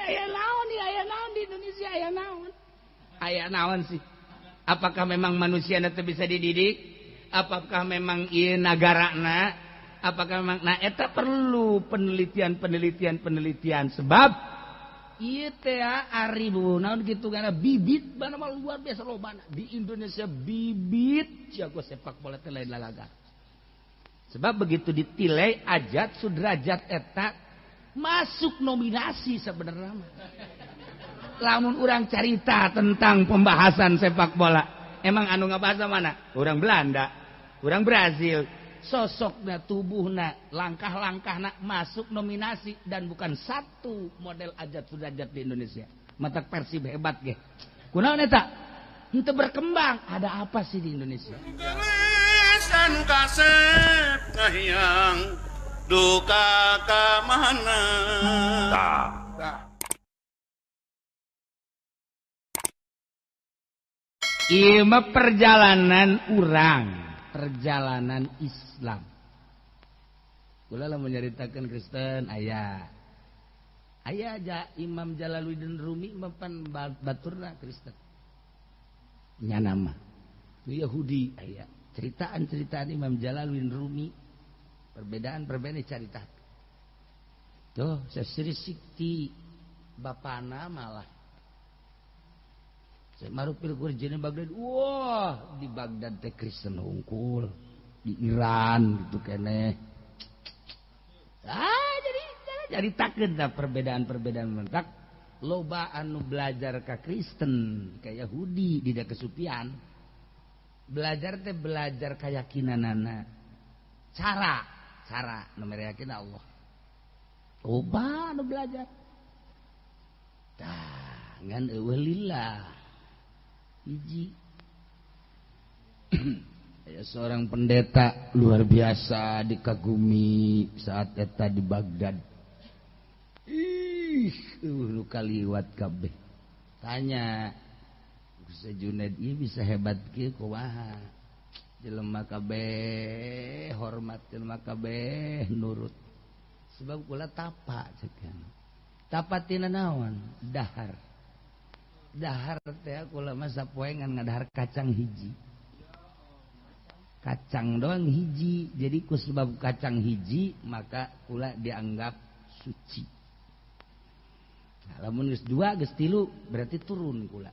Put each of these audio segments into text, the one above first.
Aya naon ieu, aya naon di Indonesia, aya naon? Aya naon sih? Apakah memang manusia teu bisa dididik? Apakah memang ieu nagarana? Apakah memang, nah, eta perlu penelitian, penelitian, penelitian, sebab ieu teh ari bu naon kitu kana bibit bana mah luar biasa lobana di Indonesia. Bibit jago sepak bola teh lain lalaga, sebab begitu ditilai Ajat Sudrajat eta masuk nominasi. Sebenarnya mah lamun urang carita tentang pembahasan sepak bola, emang anu ngabahas mana? Orang Belanda, orang Brazil. Sosokna, tubuhna, langkah-langkahna masuk nominasi, dan bukan satu model Ajat Sudrajat di Indonesia. Matak Persib hebat ge. Kunaon eta? Henteu berkembang. Ada apa sih di Indonesia? Geulis kasep kahiyang duka ka mana. Tah. Ieu mah perjalanan urang, perjalanan Islam. Kula lamun nyaritakeun Kristen aya. Aya aja Imam Jalaluddin Rumi mapan baturna Kristen. Nya nama. Yahudi aya. Ceritaan-ceritaan Imam Jalaluddin Rumi, perbedaan-perbedaan carita. Tuh, Sri Sikti bapana malah Marupil kurjina Baghdad. Wah, di Baghdad teh Kristen hungkul, di Iran gitu keneh. Ah, jadi takeun dah perbedaan-perbedaan mentak loba anu belajar ka Kristen, ka Yahudi di da kesupian. Belajar teh belajar keyakinanana. Cara, cara nu mere yakin Allah. Loba anu belajar. Tah, ngan eueuh lillah. Hiji ya, seorang pendeta luar biasa dikagumi saat eta di Baghdad. Ih, nu kaliwat kabeh. Tanya, Ustaz Junaid ieu bisa hebat kieu kumaha? Jelema kabeh hormat, jelema kabeh nurut. Sebab kula tapa cek. Tapa tina naon? Dahar. Dahar teh kula mah sapoe ngan ngadahar kacang hiji. Kacang doang hiji. Jadi ku sebab kacang hiji maka kula dianggap suci. Nah, lamun geus dua geus tilu berarti turun kula.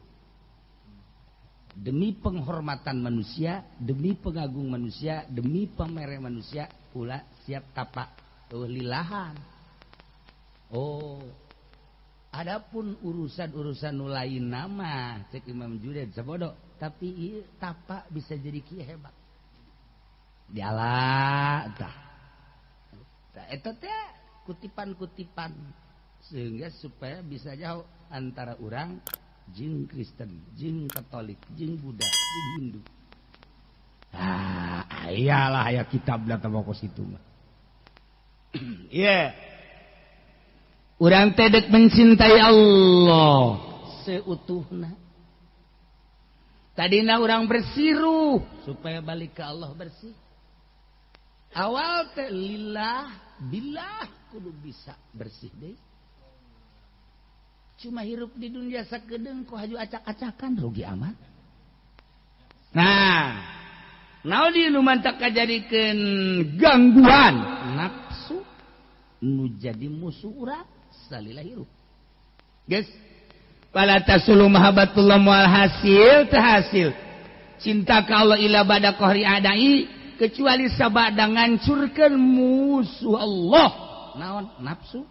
Demi penghormatan manusia, demi pengagung manusia, demi pemere manusia, kula siap tapa eueuh lilahan. Oh. Adapun urusan-urusan nu lain nama cek Imam Junaid sabodo, tapi ieu tapa bisa jadi kieu hebat. Diala tah. Tah eta teh kutipan-kutipan sehingga supaya bisa jauh antara urang jeung Kristen, jeung Katolik, jeung Buddha, jeung Hindu. Ah, ayalah aya kitab da teh situ mah. Iya. Yeah. Urang teh dek mencintai Allah seutuhna. Tadina urang bersiruh supaya balik ke Allah bersih. Awal teh lillah billah kudu bisa bersih deh. Cuma hirup di dunia sakedeung ku haju acak-acakan rugi amat. Nah, naon di nu mantak kajadikeun gangguan nafsu nu jadi musuh urang salila hirup. Guys, fala tasulu mahabbatullah mual hasil terhasil cinta ka Allah ila bada qahri adai kecuali sabada ngancurkeun musuh Allah. Naon nafsu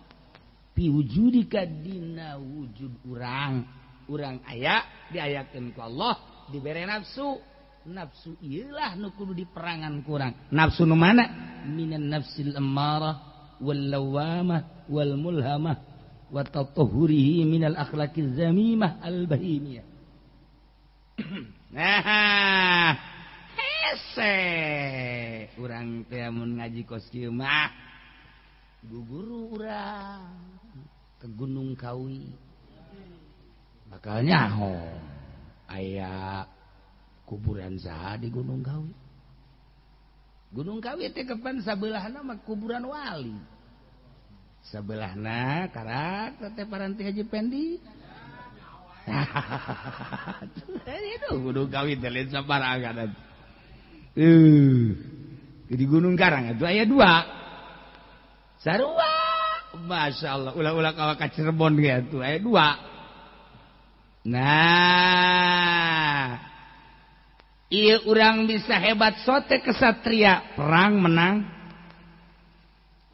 pi wujudika dina wujud urang. Urang aya diayakeun ku Allah dibere nafsu. Nafsu ieulah nu kudu diperangan kurang. Nafsu nu mana? Minan nafsil ammarah wal lawamah wal mulhamah wa tatahhurihi minal akhlaqiz zamimah al bahimiyah. Nah, hese urang teh mun ngaji kos kieu mah guguru urang ke Gunung Kawi bakal nyaho aya kuburan saha di Gunung Kawi. Gunung Kawi teh kapan sabelahna mah kuburan wali. Sebelahna karak teh paranti Haji Pendi. Itu kudu kawin teh lain sabarangan. Di Gunung Karang itu aya dua. Sarua. Masya Allah, ulah-ulah kawa ka Cirebon ge atuh aya dua. Nah, ieu urang bisa hebat sote kesatria perang menang.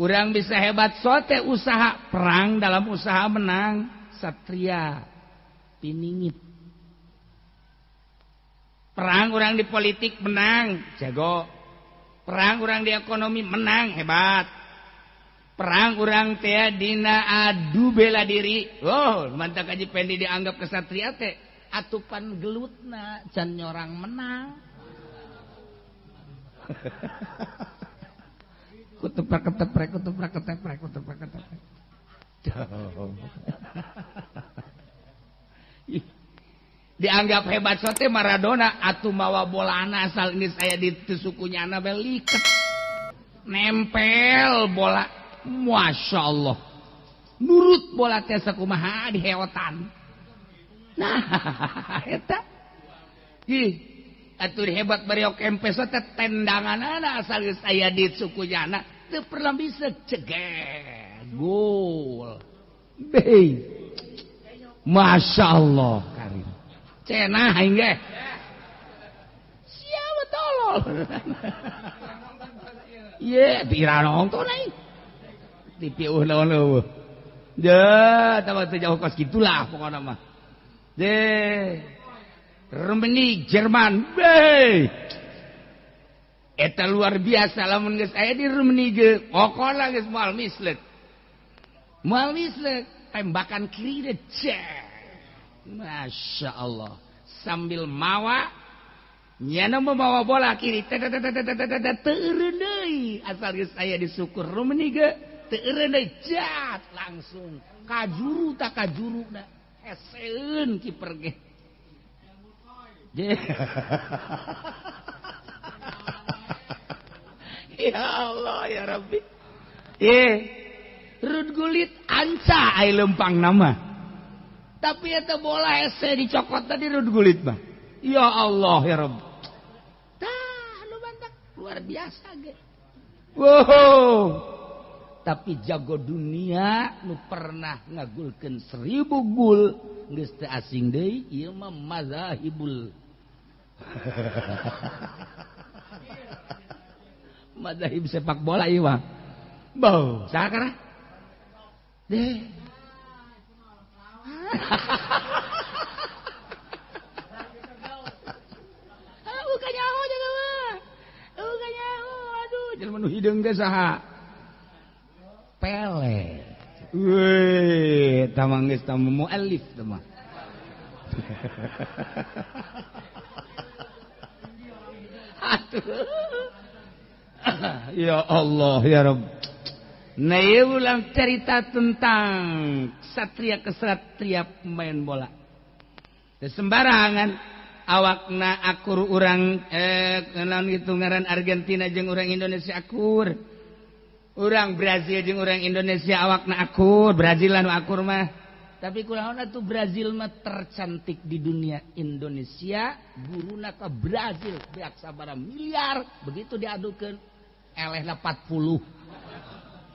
Urang bisa hebat sote usaha perang dalam usaha menang. Satria piningit. Perang urang di politik menang, jago. Perang urang di ekonomi menang, hebat. Perang urang teh dina adu bela diri. Oh, mantap Haji Pendi dianggap kesatria teh atupan gelutna can nyorang menang. Kutuprak keteprek, kutuprak keteprek, kutuprak keteprek. Dianggap hebat sote Maradona atuh mawa bolana asal ini saya di sukunya ana beliket. Nempel bola. Masya Allah. Nurut bola teh sakumaha diheotan. Nah, eta. Ih, atuh hebat Mario Kempes teh tendanganana asal geus aya di sukunya ana teu pernah bisa ceger gol. Bei. Masya Allah karim. Cenah aing ge. Siapa tolol. Ye, tira nonton aing. TV eueuh naon eueuh. Je, tambah teu jauh kos kitulah pokona mah. Je. Rumeni Jerman. Be. Eta luar biasa lamun geus aya di Rumeni ge, pokona geus moal mislet. Moal mislet, tembakan kiri deh. Masya Allah. Sambil mawa nyana membawa bola kiri teu eureun deui asal geus aya di suku Rumeni ge teu eureun deui jat langsung kajuru tak kajuru da heseun kiper ge. Ya Allah ya Rabbi. Rud Gullit anca ai lempang nama. Tapi eta bola hese dicokot tadi Rud Gullit mah. Ya Allah ya Rabbi. Tah nu bantak luar biasa ge. Wow. Tapi jago dunia nu pernah ngagulkeun 1000 gol geus teu asing deui ieu mah mazahibul. Mazahib sepak bola ieu mah. Bau, saha karah? Deh. Bukan nyaho jaga mah. Bukan nyaho, aduh, jelema nu hideung teh saha? Pele. Weh, tamang geus tamu muallif teh mah. Aduh. Ya Allah ya Rabb. Nah, ieu ulang cerita tentang satria kesatria pemain bola. Teu sembarangan awakna akur urang naon kitu ngaran Argentina jeung urang Indonesia akur. Urang Brazil jeung urang Indonesia awakna akur, Brazil anu akur mah. Tapi kunaon atuh Brazil mah tercantik di dunia. Indonesia guruna ka Brazil beak sabaraha miliar, begitu diadukeun elehna 40.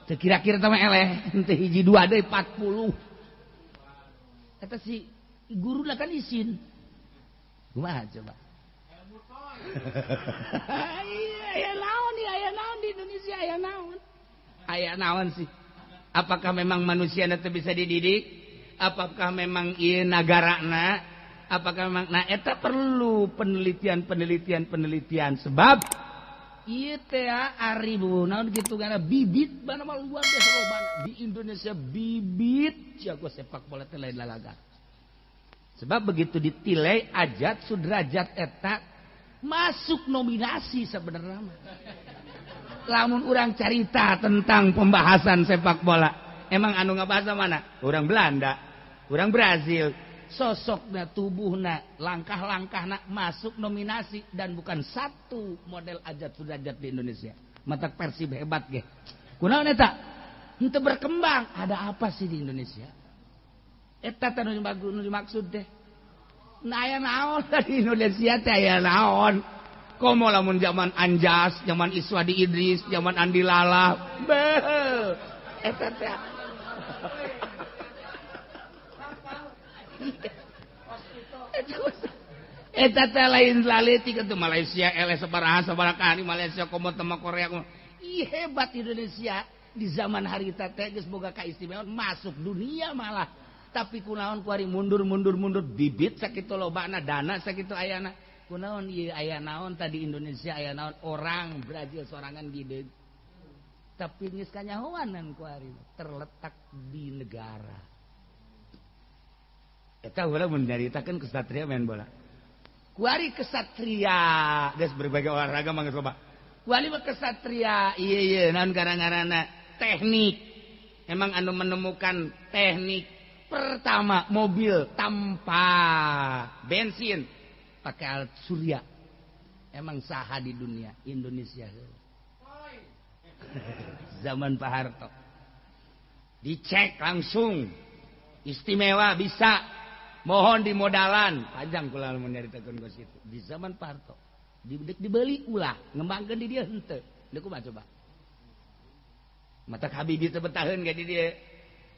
Teu kira-kira teh mah eleh, henteu hiji dua deui 40. Eta si guruna kan isin. Kumaha coba? Iya, aya naon ieu, aya naon di Indonesia, aya naon? Aya naon sih? Apakah memang manusia teu bisa dididik? Apakah memang ieu nagarana? Apakah memang nah eta perlu penelitian sebab ieu teh ari bu naon kitu kana bibit bana mah luar biasa loba di Indonesia bibit jago sepak bola teh lain lalaga. Sebab begitu ditilai Ajat Sudrajat eta masuk nominasi sebenarnya mah. Lamun urang carita tentang pembahasan sepak bola, emang anu ngabahas mana? Urang Belanda, urang Brazil, sosokna, tubuhna, langkah-langkahna masuk nominasi dan bukan satu model Ajat Sudrajat di Indonesia. Matak Persib hebat ge. Kunaon eta? Henteu berkembang. Ada apa sih di Indonesia? Eta teh nu dimaksud teh. Nah aya naon di Indonesia teh aya naon? Komo lamun zaman Anjas, zaman Iswadi Idris, zaman Andi Lala. Beuh. Eta teh. Eta teh lain laletik atuh Malaysia eleh sabaraha sabaraha di Malaysia komo teh Korea. Ih hebat Indonesia di zaman harita teh geus boga kaistimewaan masuk dunia malah. Tapi kunaon kuari mundur mundur mundur bibit sakitu lobana dana sakitu ayana. Kunaon ieu aya naon tadi Indonesia aya naon orang Brazil sorangan gede. Tapi geus kanyahoanan kuari terletak di negara. Eta heula mun nyaritakeun kesatria main bola. Kuari kesatria geus berbagai olahraga mah geus loba. Kuari mah kesatria ieu ieu naon gara-garana teknik. Emang anu menemukan teknik pertama mobil tanpa bensin pakai alat surya. Emang saha di dunia Indonesia. Zaman Pak Harto. Dicek langsung istimewa bisa. Mohon dimodalan panjang kula mun nyaritakeun geus kitu. Di zaman Pak Harto dibeli ulah ngembangkeun di dieu henteu. Deuk kumaha coba? Mata Habibie teh betaheun ka di dieu.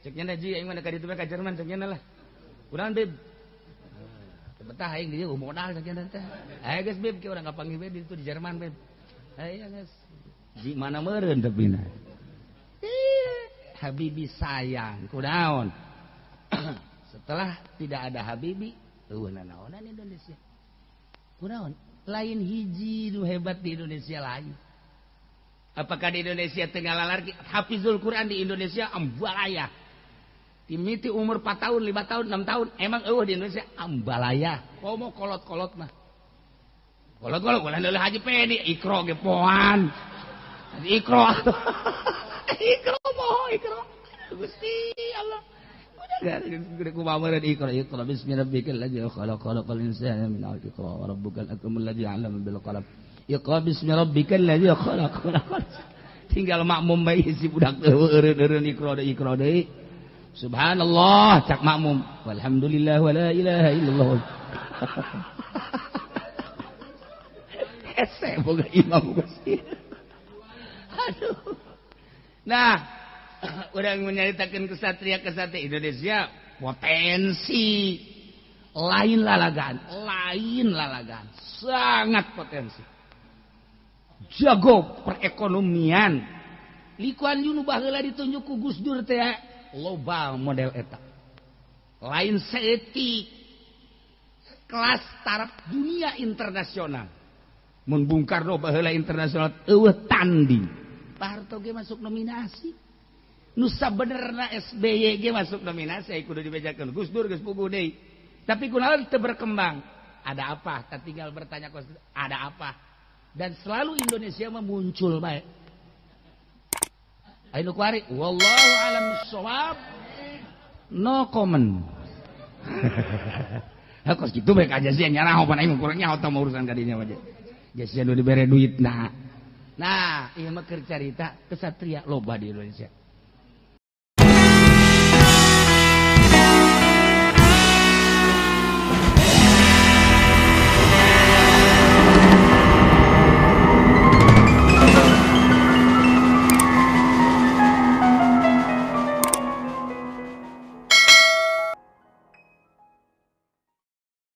Cek nya ji aing mah ka ditu ka Jerman cek nya lah. Kunaon Bib? Teu betah aing di dieu modal cek nya teh. Aya geus Bib ki urang kapanggih we di ditu di Jerman Bib. Aya geus. Ji mana meureun tepina. Habibie sayang kunaon? Setelah tidak ada Habibie, eueuh nanaonan Indonesia. Kunaon? Lain hiji nu hebat di Indonesia lain. Apakah di Indonesia teu ngalalar hafizul Quran di Indonesia ambalaya. Timiti umur 4 tahun, 5 tahun, 6 tahun emang eueuh di Indonesia ambalaya. Komo kolot-kolot mah. Kolot-kolot ulah leulah Haji Pedi ikro ge poan. Ikro. Ikro moho ikro. Gusti Allah. Iqra bismi rabbikal ladzi khalaq khalaqal insana min 'alaq iqra wa rabbukal akramul ladzi 'allama bil qalam. Iqra bismi rabbikal ladzi khalaq khalaqal. Tinggal makmum bae si budak teh eureun-eureun ikra deui ikra deui. Subhanallah cak makmum. Walhamdulillah wala ilaha illallah. Hese boga imam Gusti. Aduh. Nah, urang menyaritakeun kesatria-kesatria Indonesia potensi lain lalagan sangat potensi jago perekonomian. Lee Kuan Yew nu baheula ditunjuk ku Gus Dur teh loba model eta lain saeutik kelas taraf dunia internasional. Mun Bung Karno baheula internasional eueuh tanding. Pak Harto ge masuk nominasi. Nu sabenerna SBY ge masuk nominasi kudu dibejakeun Gus Dur geus puguh deui. Tapi kunaon teu berkembang? Ada apa? Tak tinggal bertanya ada apa? Dan selalu Indonesia mah muncul bae. Ayo nu kuari wallahu alam bissawab. No comment. Hah kos kitu bae ka Jazian nyaraho pan aing kurang nyaho tah urusan ka dinya mah. Jazian nu dibere duitna. Nah, ieu mah keur carita kesatria loba di Indonesia.